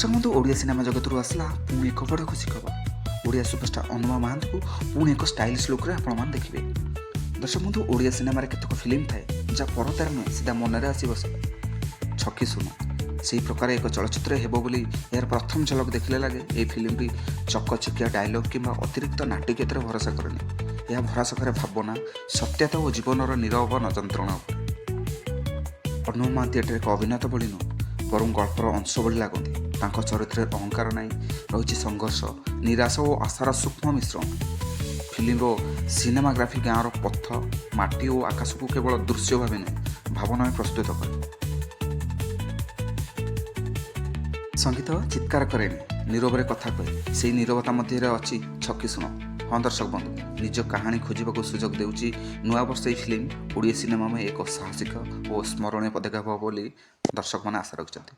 ଦର୍ଶକ ବନ୍ଧୁ, ଓଡ଼ିଆ ସିନେମା ଜଗତରୁ ଆସିଲା ପୁଣି ଏକ ବଡ଼ ଖୁସି ଖବର। ଓଡ଼ିଆ ସୁପରଷ୍ଟାର ଅନୁଭବ ମହାନ୍ତିଙ୍କୁ ପୁଣି ଏକ ଷ୍ଟାଇଲିଶ ଲୁକ୍ରେ ଆପଣମାନେ ଦେଖିବେ। ଦର୍ଶକ ବନ୍ଧୁ, ଓଡ଼ିଆ ସିନେମାରେ କେତେକ ଫିଲ୍ମ ଥାଏ, ଯାହା ପରଦାରେ ନୁହେଁ, ସିଧା ମନରେ ଆସି ବସେ। ଛକି ଶୂନ ସେହି ପ୍ରକାର ଏକ ଚଳଚ୍ଚିତ୍ର ହେବ ବୋଲି ଏହାର ପ୍ରଥମ ଝଲକ ଦେଖିଲେ ଲାଗେ। ଏହି ଫିଲ୍ମଟି ଚକଚକିଆ ଡାଇଲଗ୍ କିମ୍ବା ଅତିରିକ୍ତ ନାଟକୀୟତାରେ ଭରସା କରେନି। ଏହା ଭରସା କରେ ଭାବନା, ସତ୍ୟତା ଓ ଜୀବନର ନିରବ ଯନ୍ତ୍ରଣା ଉପରେ। ଅନୁଭବ ମହାନ୍ତି ଏଠାରେ ଏକ ଅଭିନେତା ଭଳି ନୁହଁ, ବରଂ ଗଳ୍ପର ଅଂଶ ଭଳି ଲାଗନ୍ତି। ତାଙ୍କ ଚରିତ୍ରରେ ଅହଙ୍କାର ନାହିଁ, ରହିଛି ସଂଘର୍ଷ, ନିରାଶା ଓ ଆଶାର ସୂକ୍ଷ୍ମ ମିଶ୍ରଣ। ଫିଲ୍ମର ସିନେମାଗ୍ରାଫି ଗାଁର ପଥ, ମାଟି ଓ ଆକାଶକୁ କେବଳ ଦୃଶ୍ୟ ଭାବେ ନୁହେଁ, ଭାବନା ପ୍ରସ୍ତୁତ କରେ। ସଙ୍ଗୀତ ଚିତ୍କାର କରେନି, ନୀରବରେ କଥା କହେ। ସେଇ ନୀରବତା ମଧ୍ୟରେ ଅଛି ଛକି ଶୂନ। ହଁ ଦର୍ଶକ ବନ୍ଧୁ, ନିଜ କାହାଣୀ ଖୋଜିବାକୁ ସୁଯୋଗ ଦେଉଛି ନୂଆବର୍ଷ। ଏହି ଫିଲ୍ମ ଓଡ଼ିଆ ସିନେମା ଏକ ସାହସିକ ଓ ସ୍ମରଣୀୟ ପଦକ୍ଷେପ ହେବ ବୋଲି ଦର୍ଶକମାନେ ଆଶା ରଖିଛନ୍ତି।